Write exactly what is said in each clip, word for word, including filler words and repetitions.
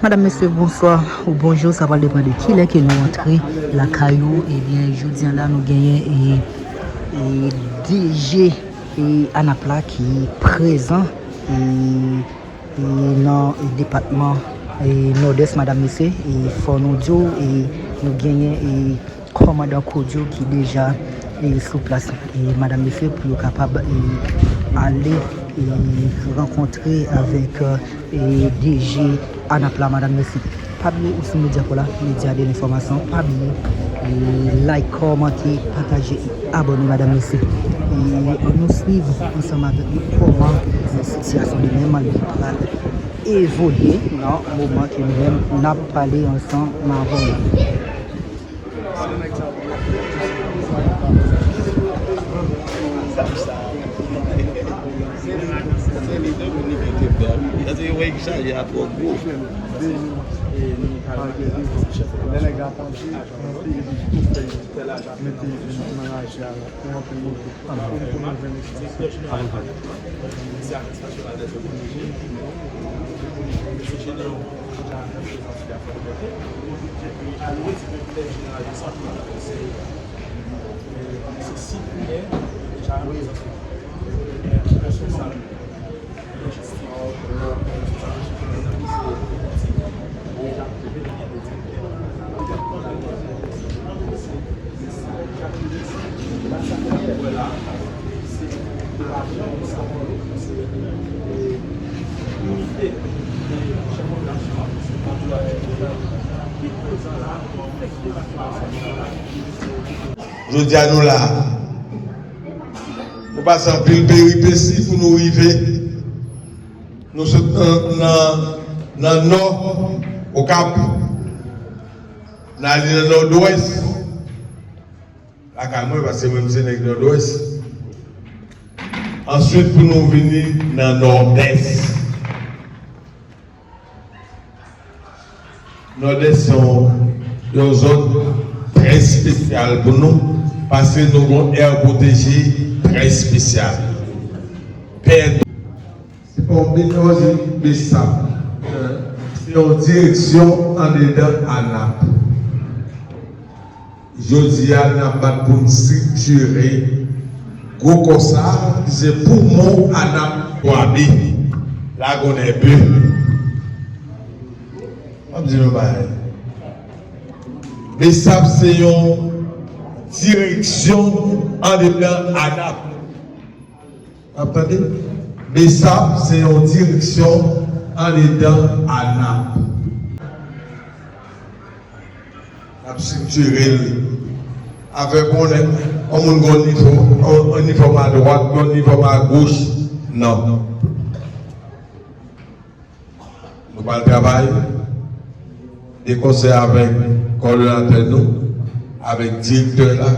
Madam, mesye, bonswa ou bonjou, sa pral depann de kilè ke nou antre lakay ou. Ebyen, jodi a la, nou genyen e, e D G e ANAP la ki prezan e, e nan depatman e Nòdès, madam, mesye. E fò nou di w, e nou genyen e kòmandan Kodyo ki deja e sou plas, e madam, mesye, pou yo kapab e ale e rankontre avèk e D G ANAP la, madam, mesye. Pa bliye ou sou medya pou la, medya de lenfòmasyon. Pa bliye e like, kòmante, pataje e abòne, madam, mesye. E ann nou swiv ansanm avèk nou kòman e sitiyasyon li menm li pral evolye nan moman ke nou menm n ap pale ansanm avè w la. Jodi a nou la. Nou pase anpil peripesi pou nou rive. Nou sot nan, nan, nan nò Okap. N ale nan nòdwès. Lakay mwen, paske mwen, m se nèg nòdwès. Answit, pou nou vini nan nòdès. Nòdès se yon, yon zòn trè espesyal pou nou, paske nou gon aire protégée trè espesyal. Pè Se pa yon B, yo di BSAP. Se yon direksyon andedan ANAP. Jodi a, n ap bat pou n estriktire gwo kò sa a, ki se poumon ANAP twa B. Lagonè B. M ap di nou bagay. BSAP se yon direksyon andedan ANAP. W ap tande? BSAP se yon direksyon andedan ANAP. N ap estriktire l. Afè pou yon nèg, yon moun gen yon inifòm, yon inifòm adwat, yon inifòm agoch, non. Nou pral travay de konsè avèk kòdonatè nou, avèk direktè la,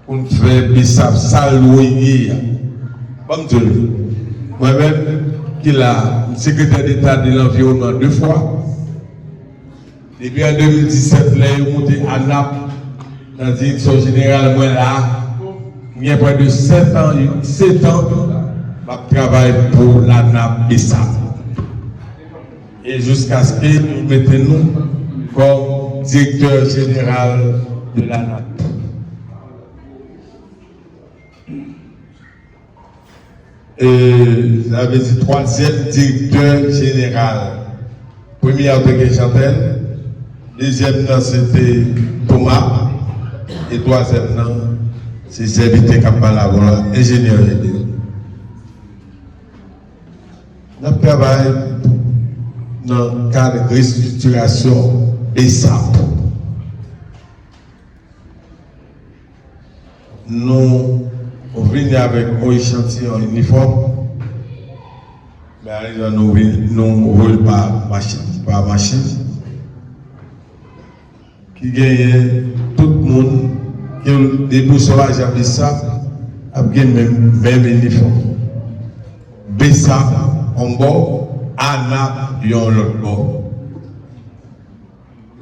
pou n fè BSAP sa l dwe ye a. Ban m di w, mwen menm ki la, m sekretè deta de lanviwònman de fwa. Depi an de mil disèt, lè yo moute ANAP nan direksyon jeneral, mwen la, m gen prè de sèt an, sèt an, m ap travay pou l'ANAP BSAP. E jiskaske yo mete nou kòm direktè jeneral de l'ANAP. E, sa vle di twazyèm direktè jeneral. Premye a te gen Chantèl, dezyèm nan se te Thomas, e twazyèm nan se sèvitè k ap pale avè w la, enjenyè Gédéon. N ap travay nan kad restriktirasyon BSAP. Nou vini avèk yon echantiyon inifòm, men alezan nou vin, nou voye l pa machin, pa machin, ki genyen tout moun, ke depi w se yon ajan BSAP, ap gen menm, menm inifòm. BSAP yon bò, ANAP yon lòt bò.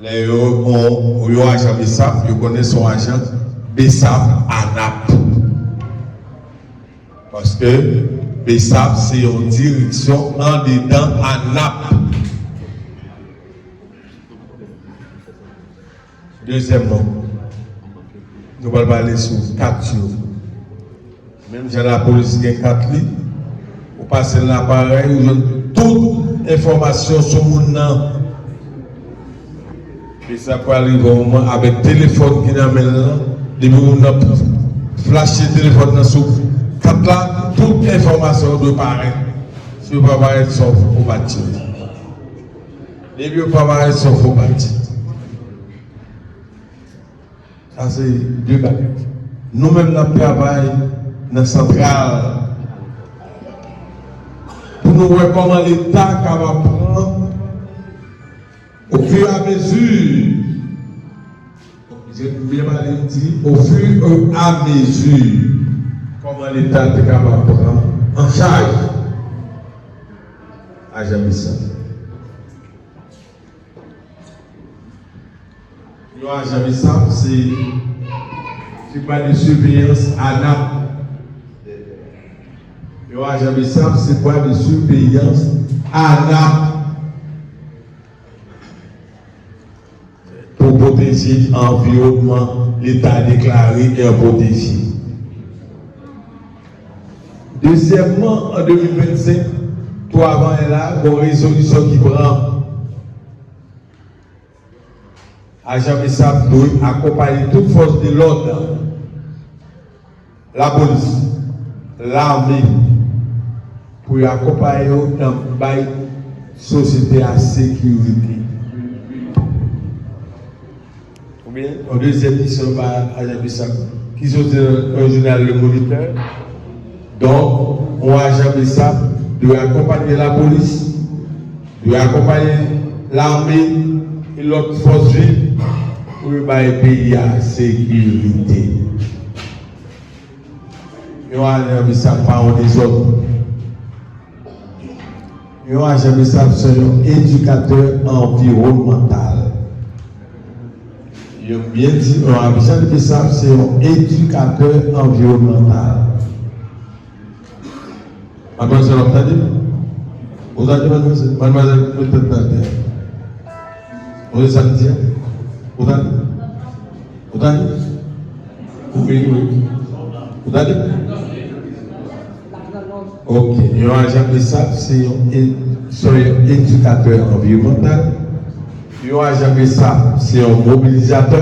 Lè yo, yon, yon ajan BSAP, yo konnen se yon ajan BSAP ANAP. Paske BSAP se yon direksyon andedan ANAP. Dezyèmman, nou pral pale sou kat yo. Menm jan lapolis gen kat li, ou pase nan aparèy, ou jwenn tout enfòmasyon sou moun nan. E sa pral rive yon moman avèk telefòn ki nan men l lan, depi moun nan flache telefòn nan sou kat la, tout enfòmasyon yo dwe parèt. Si yo pa parèt, se yon fo pati. Depi yo pa parèt, se yon fo pati. Sa se de bagay. Nou menm n ap travay nan santral pou nou wè kòman Leta kapab pran au fur et à mesure, m byen pale, m di au fur et à mesure, kòman Leta te kapab pran an chaj ajan BSAP. Yon ajan BSAP se, se bwa de siveyans ANAP. Yon ajan BSAP se bwa de siveyans ANAP pou pwoteje anviwònman Leta deklare en pwoteje. Dezyèmman, an de mil vennsenk, twa avril la, gon rezolisyon ki pran. Ajan BSAP dwe akonpaye tout fòs de lòd, lapolis, lame, pou yo akonpaye yo nan bay sosyete a sekirite. Oubyen, yon dezyèm misyon ba ajan BSAP ki soti nan jounal Le Moniteur. Donk, yon ajan BSAP dwe akonpaye lapolis, dwe akonpaye lame e lòt fòs viv pou yo bay peyi a sekirite. Yon ajan BSAP pa yon dezòd. Yon ajan BSAP se yon edikatè anviwònmantal. Yo byen di, yon ajan BSAP se yon edikatè anviwònmantal. Madmwazèl, w ap tande? Ou tande, madmwazèl? Madmwazèl, mete tèt nan tè. Ou tande sa m di a? Ou tande? Ou tande? Wi, wi. Ou tande? Ok. Yon ajan BSAP se yon, se yon edikatè anviwònmantal. Yon ajan BSAP se yon mobilizatè.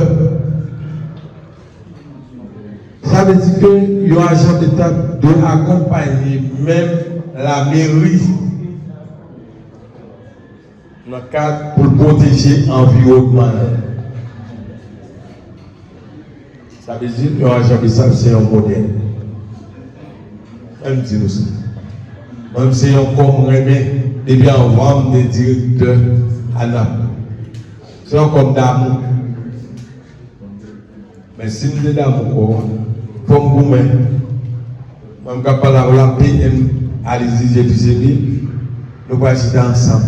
Sa vle di ke yon ajan BSAP dwe akonpaye menm lameri nan kad pou l pwoteje anviwònman an. Sa vle di, yon ajan BSAP se yon modèl. Ann di nou sa. Mwen, se yon kò m renmen depi anvan m te direktè ANAP. Se yon kò m damou. Men si m te damou kò a, fò m goumen. Mwen, m ka pale avè w la, P M Alizé Jeffice Emile, nou pral chita ansanm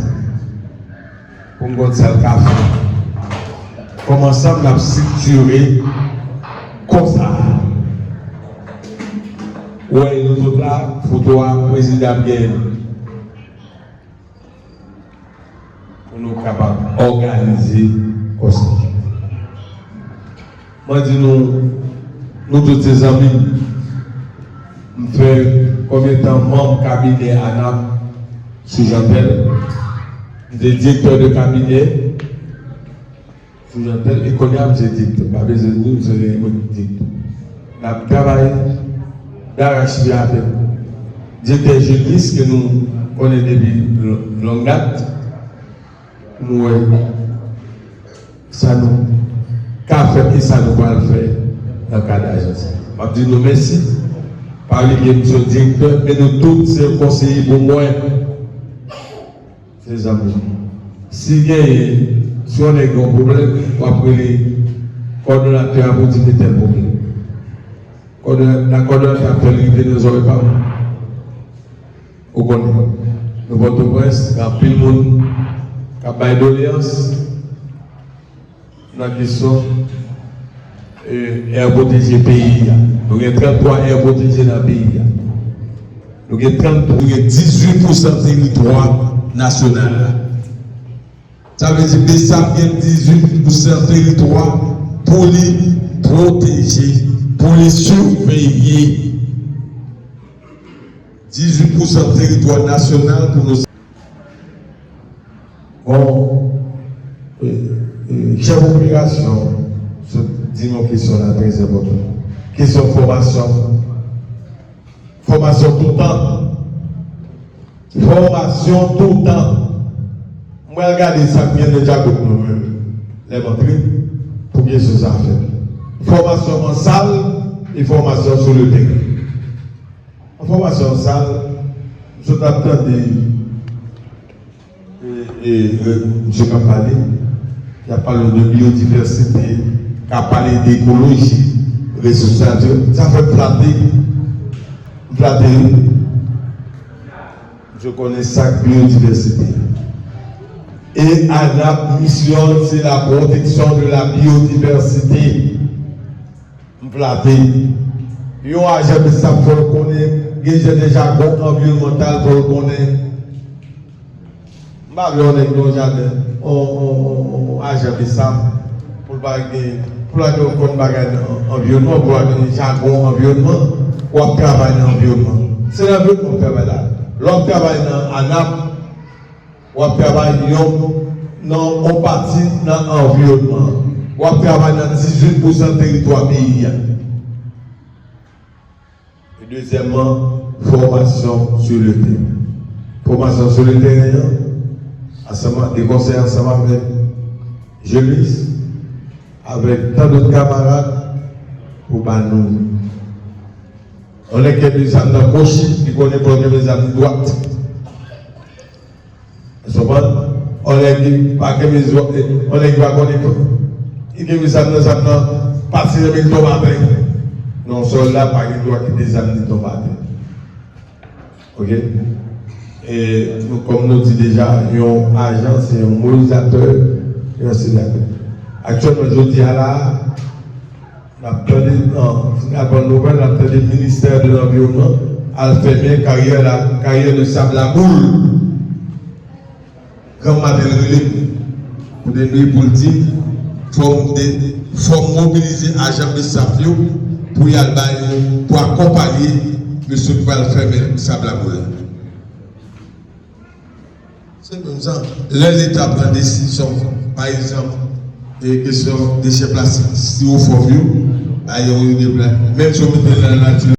pou n konn sa l ka fè. Kòm ansanm n ap estriktire kò sa a. Ou wè nou tout la, foto a, prezidan ap genyen. Pou nou kapab òganize kò sa. Mwen di nou, nou tout se zanmi m. M fè konbyen tan manm kabinè ANAP sou Jeantel. M te direktè de kabinè sou Jeantel, e kounye a m se direktè. Pa bezwen di m se direktè. N ap travay darachpye avèk direktè Julius, ke nou konnen depi lonng dat, pou nou wè sa nou ka fè e sa nou pral fè nan kad ajans sa. M ap di nou mèsi. Pa bliye m se yon direktè, men nou tout se konseye pou mwen. Se zanmi. Si genyen, si yon nèg gen yon pwoblèm, w ap rele kòdonatè a pou di gen tèl pwoblèm. Kòdonatè, kòdonatè ap fè l rive nan zòrèy pa m. Ou konnen, nou Pòtoprens, gen anpil moun k ap bay doleyans nan kesyon, e, air pwoteje peyi a. Nou gen tranntwa air pwoteje nan peyi a. Nou gen tranntwa, nou gen dizuit pousan teritwa nasyonal la. Sa vle di BSAP gen dizuit pousan teritwa pou li pwoteje, pou li siveye dizuit pousan teritwa nasyonal pou nou. Bon, e, e, chèf operasyon sot di nou kesyon la trè enpòtan. Kesyon fòmasyon. Fòmasyon toutan. Fòmasyon toutan. M pral gade sa k gen nan djakout mwen menm lè m antre pou kesyon sa fèt. Fòmasyon an sal e fòmasyon sou le teren. An fòmasyon an sal, m sot ap tande e, e, e, misye k ap pale, y ap pale de biyodivèsite, k ap pale de ekoloji, resous natirèl. Sa fè m flate. M flate, wi. Misye konnen sa k biyodivèsite. E ANAP, misyon l, se la protection de la biodiversité. M flate. Yon ajan BSAP fò l konnen, gen jan de jagon anviwònmantal fò l konnen. M pa vle yon nèg nan yon jaden, yon, yon, yon, yon ajan BSAP, pou l pa gen, pou l pa gen yon konn bagay nan anviwònman, pou l pa gen jagon anviwònman, w ap travay nan anviwònman. Se nan anviwònman w ap travay la. Lè w ap travay nan ANAP, w ap travay yon, nan yon pati nan anviwònman an. W ap travay nan dizuit pousan teritwa peyi a. E dezyèmman, fòmasyon sou le teren. Fòmasyon sou le teren an, ansanm, de konsèy ansanm avèk Jeunesse, avèk tan dòt kamarad, pou ba nou. Yon nèg kenbe zam nan poch li, li konnen pou l kenbe zam dwat. Ou konprann? Yon nèg ki pa kenbe zam, yon nèg ki pa konnen pou li kenbe zam nan, zam nan pase nan men l tonbe atè. Non, sòlda pa gen dwa kite zam li tonbe atè. Oke? E nou, kòm nou di deja, yon ajan se yon mobilizatè, yon akselèratè. Aktyèlman, jodi a la, n ap tande, nan, fin aprann nouvèl, n ap tande Ministè de Lanviwònman al fèmen karyè la, karyè de sab Laboul. Granm maten l rele m pou de nwi pou l di m, fò m de, fò m mobilize ajan BSAP yo pou y al ba yo, pou akonpaye mesye ki pral fèmen sab Laboul la. Se menm jan, lè Leta pran desizyon, pa egzanp, e kesyon dechè plastik, siwo fòm yo, ba yo yo deplase. Menm si yo mete nan lanati,